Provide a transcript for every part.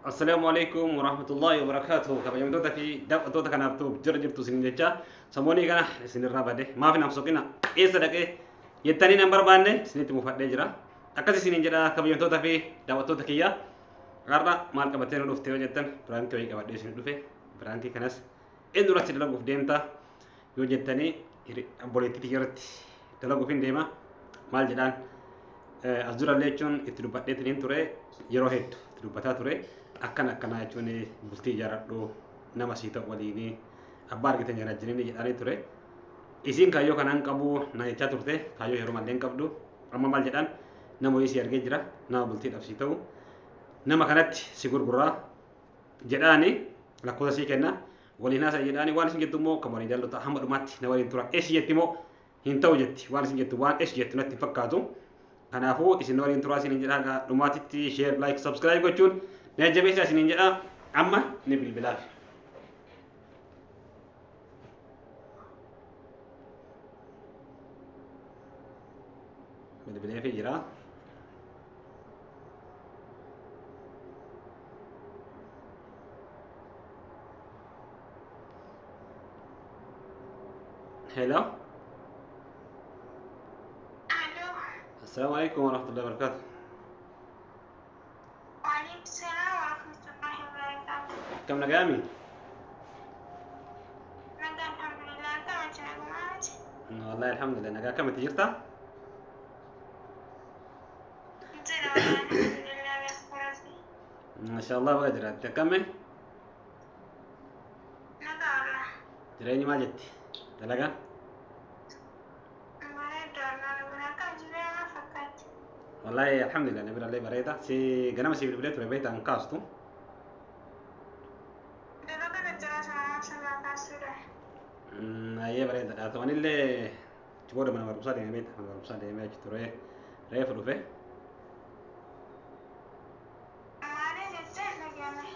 Assalaamu alaikum warahmatullahi wabarakatuh. Kabajamtoota fi daawwattoota kanaaf ta'uuf jira jirtu isin jecha samoonii kana isinirraa bade maaf hin soqina eessa dhaqee jettanii nan barbaanne isinitti muufadhee jira. Akkas isiniin jedha kabajamtoota fi daawwattoota kiyya. Har'a maal qabattee nu dhufte yoo jettan piraankii wayii qabadhee isin dhufe. Piraankii kanas inni duratti dalaguuf deemta yoo jettanii obboleettii kiyya irratti dalaguuf hin deema. Maal jedhaan as durallee jechuun itti dubbadheetiin ture yeroo hedduu itti dubbataa ture. Akkan akkanaa jechuun bultii ijaaradhu nama sii ta'u waliin abbaa argitan jala jireenya jedhaanii ture. Isiin kaayyoo kanaan qabu na jechaa turte kaayyoo yeroo mallee hin qabdu. Amma maal jedhaan nama wayii si argee jira nama bultiidhaaf sii ta'u nama kanatti si gurguraa jedhaani lakkoofsa sii kenna waliin haasa'e jedhaani waan isin jettu immoo kan waliin jaallu hamma dhumaatti na waliin tura. Eessi jetti immoo hin ta'u jetti waan isin jettu waan eessi jettu natti hin fakkaatu. Kanaafuu isin waliin turaa isiniin jedha haga dhumaatitti share like subscribe gochuun na jajjabeessaa isiniin jedha amma ni bilbilaaf. Bilbileefii jira. Hello. Aloo. Assalaamu alaikum warahmatullahi wabarakatuh. Waalaikum salaam warahmatullahi wabarakatuh. Akkam nagaami? Nagaa alhamdulillah akkam jira gumaati. Wallahi alhamdulillah nagaa akkamitti jirta? Jira alhamdulillah beekumsi. Masha Allah baga jiraatte akkami? Nagaa wallah. Jireenyi maal jetti? Dalagaa? Bareeda wallah nagaa akkam jira maal fakkaatti? Wallahi alhamdulillah na birallee bareeda. Si ganama si bilbilee ture beektaa hin kaastu. Dalagaa jira sana sirraa kaasuudha. Ayyee bareedaadha. Ta'anillee achi booda mana barumsaa deemee beektaa mana barumsaa deemee achi ture reefu dhufe. Maali jettee dhagahame?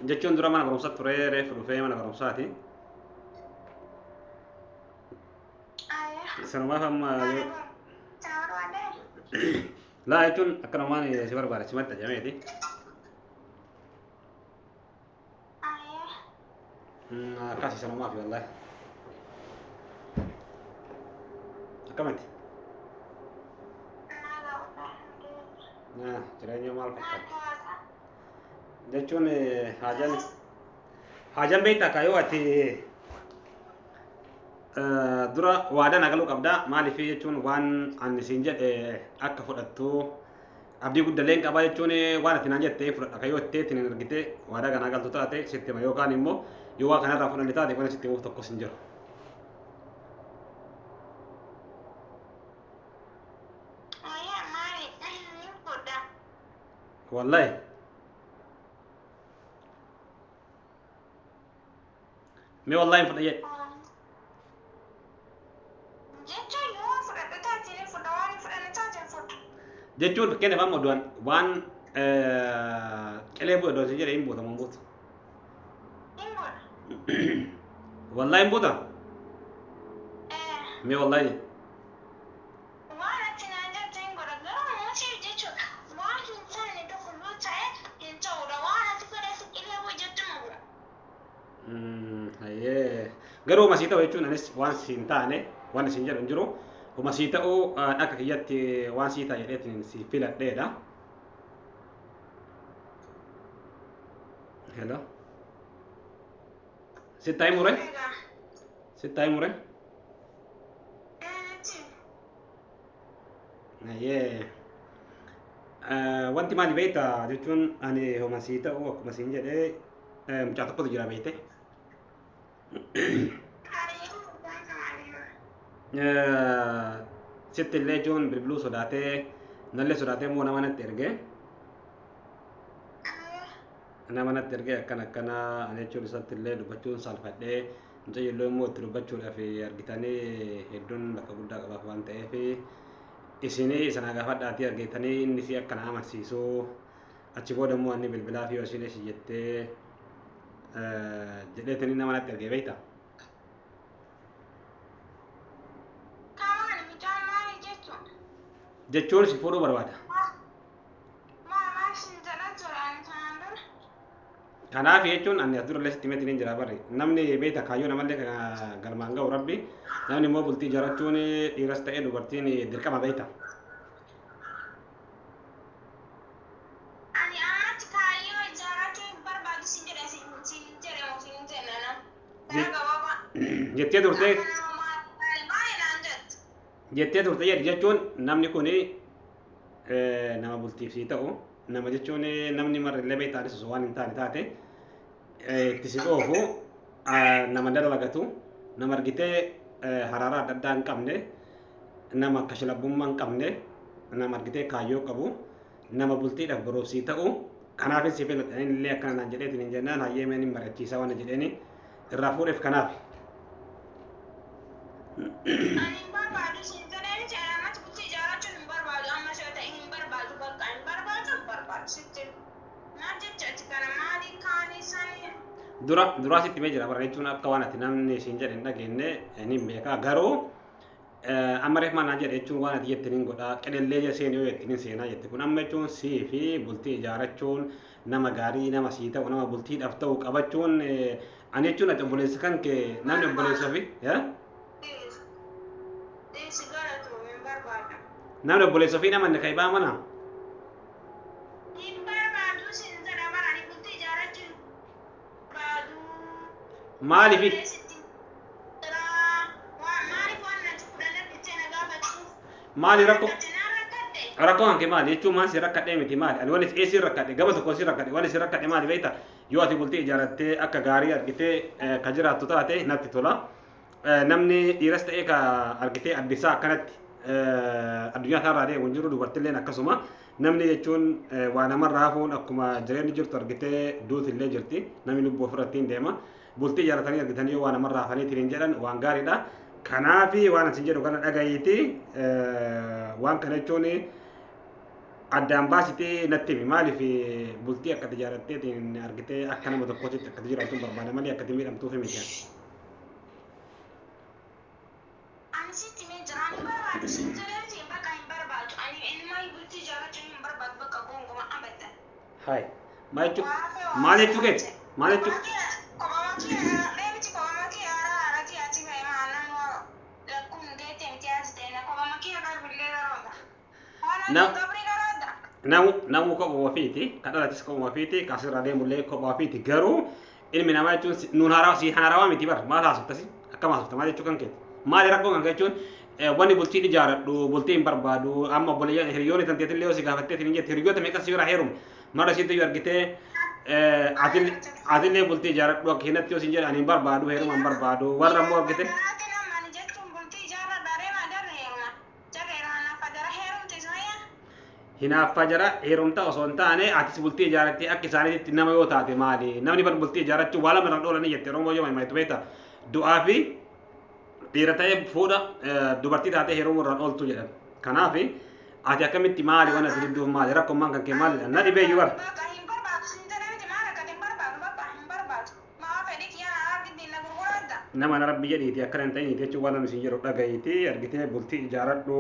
Jechuun dura mana barumsaa ture reefu dhufee mana barumsaati. Ayyaa. Sanumaaf amma Maali yoo kun? Sana barbaadee? laa jechuun akkanumaan si barbaade simatti ajameeti. Ayyaa. Akkasi sanumaaf wallahi. Akkamitti? Nagaa wallah alhamdulillah. Jireenya maal Maal fakkaatti? goota? Jechuun haajaan haajaan beektaa kaayoo ati dura waadaa na galuu qabda maaliif jechuun waan ani siin jedhe akka fudhattu abdii guddallee hin qabaa jechuun waan ati naan jettee fudhadha kaayoo itti ittiin hin argite waadaa kanaa galtu taate sitti hima yookaan immoo yoo waa kanarraa fudhanne taate waan sitti himuuf tokkos hin jiru. Ayyaa maali? Ni fuudha. Wallahi mee wallahi hin fudha jedhe. Jechuun yoo fudhadhu taate ni fuudha waan hin fudhanne taate hin fuudhu. Jechuun fakkeenyaaf amma oduun waan qilee bu'e oduun siin jedhe hin buuta moo hin buutu? Hin buudha. Wallahi hin buuta? Eh. Mee wallahi jedhe. Waan ati naan jettu hin godha garuu muusii jechuudha. Waan hin taane tokko yoo ta'e hin ta'udha. Waan ati fedhetti qilee bu'u jettu hin bu'u. Hayyee garuu masii ta'u jechuun anis waan siin taane waan isin jedhu hin jiru. Masii ta'uu akka kiyyatti waan sii ta'a jedheetiin si filadheedha. Hello. Sitti himure? Egaa. Sitti himure? Eenyuti? Hayyee. Wanti maali beektaa jechuun ani masii ta'u akkuma siin jedhee mucaa tokkotu jira beekte. Hayyee waan maali? Sitti illee jechuun bilbiluu sodaatee nallee sodaatee immoo nama natti ergee. Nama natti ergee akkana akkana ani jechuun isatti illee dubbachuun saalfadhee mucayyoo immoo itti dubbachuudhaaf argitanii hedduun bakka guddaa qabaaf waan ta'eef isinii sana gaafadhaatii argitanii inni si akkana amansiisu achi booda immoo inni bilbilaa fi yoo isin eessi jettee jedheetanii nama natti ergee beektaa. Kamaan mucaan maali jechuun? Jechuun si fuudhuu barbaada. Maa maal siin jedha ture ani kanaan dura? Kanaaf jechuun ani as durallee sitti himeetiin hin jira barri. Namni beekta kaayyoo namallee galmaan ga'u rabbi. Namni immoo bultii ijaarrachuun dhiiras ta'ee dubartiin dirqama beekta. Ani ammatti kaayyoo ijaarrachuu hin barbaadu sin jedhe sin jedhe moo sin jenne na. Karaa gabaabaa. Jettee turtee Akka nama maal naan jettu. Jettee turte jedhi jechuun namni kun nama bultiif sii ta'u nama jechuun namni marrillee beektaanis osoo waan hin taane taate itti si oofu nama dalagatu nama argitee haraaraa adda addaa hin qabne nama kashlabbummaa hin qabne nama argitee kaayyoo qabu nama bultiidhaaf boruuf sii ta'u kanaafis si filadha inni illee akkana naan jedheetiin hin jennaan hayyee meen hin mari'achiisaa waan jedheeni irraa fuudheef kanaaf. Ani hin barbaadu sin jedhee miti ani ammatti bultii ijaarrachuu hin barbaadu amma yoo ta'e hin barbaadu bakka hin barbaadu hin barbaadu sitti. Maal jecha ati kana maali kaanii sanii. Dura duraa sitti himee jira bara jechuun akka waan ati namni siin jedhe hin dhageenye ni beekaa garuu amma reef maal naan jedhe jechuun waan ati jettiin hin godhaa qedellee seenii yoo jettiin hin seenaa jette kun amma jechuun sii fi bultii ijaarrachuun nama gaarii nama sii ta'u nama bultiidhaaf ta'u qabachuun ani jechuun ati obboleessa kan kee namni obboleessa fi Dhiisi galatu hin barbaadu. Namni obboleessa ofii namanne kan ibaa mana Hin barbaadu sin jedha bara ani bultii ijaarrachuu hin barbaadu. Maaliif Maaliif waan nati fudhan argitee na gaafattu? Maali rakkoo Rakkate naan rakkadhe. Rakkoo hanke maali jechuun maal si rakkadhee miti maali ani wani si rakkadhe gama tokko si rakkadhe wani si rakkadhe maali beekta yoo ati bultii ijaarrattee akka gaarii argitee ka jiraattu taate natti tola namni dhiiras ta'ee ka argitee addisaa akkanatti addunyaa isaarraa deemu hin jiru dubartilleen akkasuma namni jechuun waa namarraa hafuun akkuma jireenyi jirtu argitee duutillee jirti namni lubbuu ofirratti hin deema bultii ijaarratanii argitanii yoo waa namarraa hafaniitiin hin jedhan waan gaariidha kanaafi waan asin jedhu kana dhagayiiti waan kana jechuun addaan baasitee natti himi maaliif bultii akka ijaaratteetiin argitee akka nama tokkootitti akka jiraatu barbaada malee akka miidhamtuuf miti. Ani sitti himee jira ani barbaadu sin jedhee miti bakka hin barbaadu ani ilma bultii ijaarrachuu hin barbaadu bakka gonkumaa abadan. Hai maal jechuu maal jechuu keeti maal jechuu namu namu kophuma ofiiti kan dhalatis kophuma ofiiti kan asirraa deemullee kophuma ofiiti garuu ilmi namaa jechuun nuun haarawaa si haarawaa miti bar maal haasoftasi akkam haasofta maal jechuu kan keeti maali rakkoon kan jechuun wanni bultii ijaaradhu bultii hin barbaadu amma obboleeyyan hiriyoonni tanteetillee yoo si gaafattee hin jette hiriyoota meeqa si bira heerumu mara isiitti yoo argitee atillee bultii ijaaradhu akka hinatti yoo sin jedhe ani hin barbaadu heeruma hin barbaadu warra immoo argite hinaaffaa jara heerumtaa osoo hin taane atis bultii ijaarrattee akka isaaniitti nama yoo taate maali namni bar bultii ijaarrachuu waa lama irraan oolanii jette Oromoo yoo maaytu beekta du'aa fi dhiira ta'ee fuudha dubartii taatee heerumuu irraan ooltu jedhan kanaaf ati akkamitti maali waan ati didduuf maali rakkoon kan kee maali na dhibee iyyuu bara. Nama na rabbi jedhiiti akkana hin ta'iniiti jechuun waan namni siin jedhu dhaga'iiti argitee bultii ijaaradhu.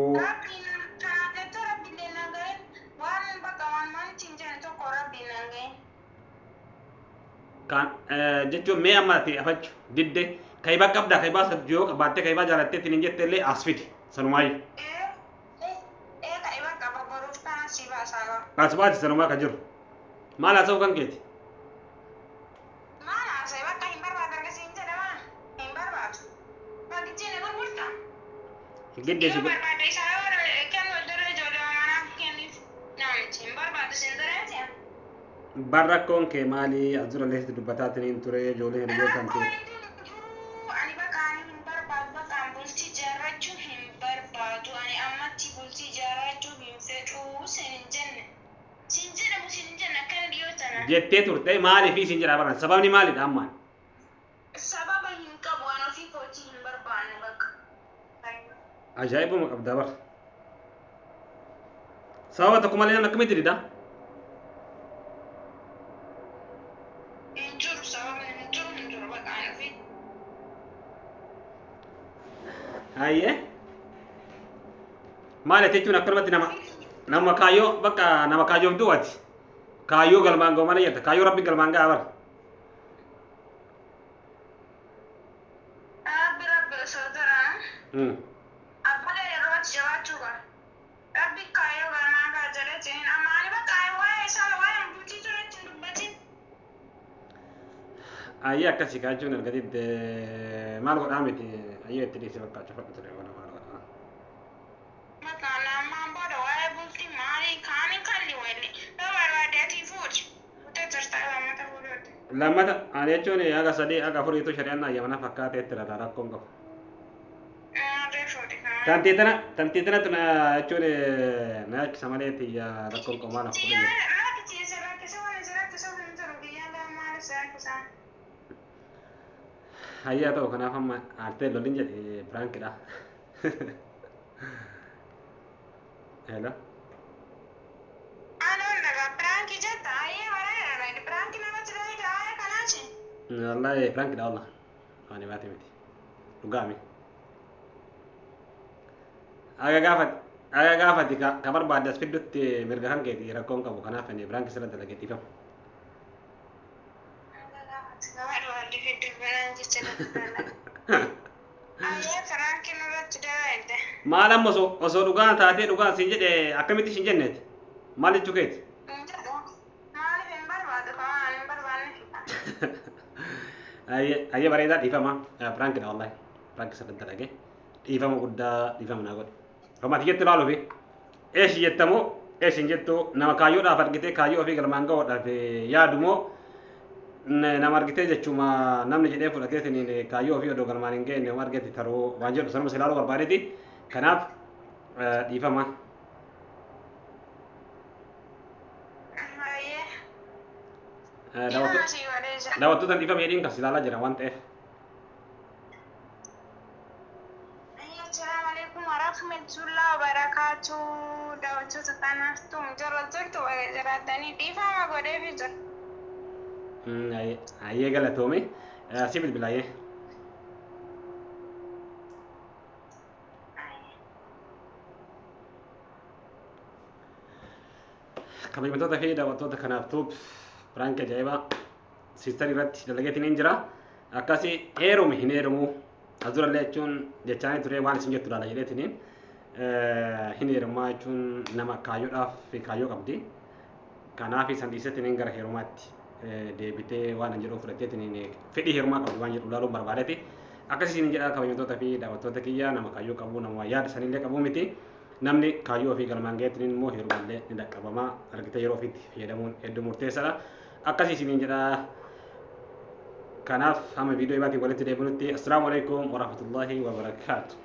Kan jechuun mee amma ati afachu didde kaybaa qabda kaybaa yoo qabaattee kaybaa jaallattee ittiin hin jette illee as fidi sanumaayyuu. As baati sanumaa kan jiru. Maal haasa'u kan keeti? Gidde si Barrakkoon kee maali? As dura illee dubbataatiin hin ture ijoollee hiriyoota kan kee. Ani bakka ani hin barbaadu bakka ani bultii ijaarrachuu hin barbaadu ani ammatti bultii ijaarrachuu hin fedhuu sin hin jenne. Sin jedhamu sin hin jenne akkana dhiyoo tana. Jettee turte maaliif isin jedhaa baran sababni maalidha ammaan? Sababa hin qabu ani ofii kootii hin barbaanne bakka. Ajaa'ibuma qabdaa bara. Sababa tokko malee namni akkamitti dida? Hin jiru sababni hin jiru hin jiru bakka ani ofii. Hayyee. Maal jechuun akkanumatti nama nama kaayyoo bakka nama kaayyoof du'ati. Kaayyoo galmaan ga'u malee jetta kaayyoo rabbi galmaan ga'a bara. Abbaa yeroo ati jabaachuu qaba. Rabbi kaayyoo galmaan gaa jedheetiin amma ani bakka waa'ee isaa waa'ee bultii turetti hin dubbatin. Ayyee akkasii kaachuun argatitti maal godhaa miti ayyee itti dhiisee bakka cufadhu ture wala maal godhaa. Bakka ammaan booda waa'ee bultii maalii kaanii kalli walli yoo barbaade ati fuudhi. Fuutee jirta lammata fuudhuutti. Lammata ani jechuun haga sadii haga afuriitu shari'aan ayyamana fakkaateetti laata rakkoon qabu. Maadee fuudhi kaa. Tantii tana tuna jechuun na yaachisa malee tiyya rakkoon qabu maal fuudhee jira. Rakki si rakkisa waan si rakkisa hin jiru biyyaan maal si rakkisa. Hayyaa ta'u kanaaf amma aartee lolin jedhe piraankidha. Hello. Anuun dhagaa piraankii jetta ayyee bareeda piraankii namatti dalagaa ayyee kanaachi. Wallahi piraankidha wallah. Waan baate miti. Dhugaami. Aga gaafati ka barbaadde as fiddutti mirga kan keeti rakkoon qabu kanaaf ani piraankii sirra dalageetiifama. Maal amma osoo dhugaan taatee dhugaan siin jedhe akkamitti siin jenneeti? Maal jechuu keeti? Ayyee bareedaa dhiifama. Piraankidha wallahi. Piraankii sirra dalage. Dhiifama guddaa dhiifama naa godhe. Romaati jetti ilaaluufi eeshi jettamoo eeshi hin jettu nama kaayyoodhaaf argitee kaayyoo ofii galmaan ga'uudhaaf yaadumoo nama argitee jechuma namni jedhee fudhateetiin kaayyoo ofii odoo galmaan hin geenye nama argate taruu waan jedhu sanuma si ilaaluu barbaadeeti. Kanaaf dhiifama. Daawwattoota dhiifama jedhiin kan si ilaalaa jira waan ta'eef. Assalamualaikum warahmatullahi wabarakatuh. Daawwattoota kanaaf jala jirtu jiraatanii dhiifama godheefi jira. Ayyee galatoome. Si bilbila ayyee. Kabajamtoota fi daawwattoota kanaaf tuub piraankii ajaa'ibaa siistarii irratti dalageetiin hin jira. Akkasii heerume hin heerumu. Azurallee jechuun jechaanii ture waan isin jettu ilaala jedheetiniin hin heerumaa jechuun nama kaayyoodhaaf kaayyoo qabdi. Kanaaf isan dhiiseetiniin gara heerumaatti deebitee waan hin jedhu fudhatteetiniin fedhii heerumaa qabdi waan jedhu ilaaluun barbaadeeti. Akkasii isin jedha kabajamtoota fi daawwattoota kiyya nama kaayyoo qabu nama yaada sanillee qabu miti. Namni kaayyoo ofii galmaan gaheetiniin immoo heerumallee ni dhaqqabama argitee yeroo ofiitti fayyadamuun hedduu murteessaadha. Akkasii isin jedha. Kanaaf hamma viidiyoo ibaatiin walitti deebinutti assalaamu alaikum warahmatullahi wabarakaatu.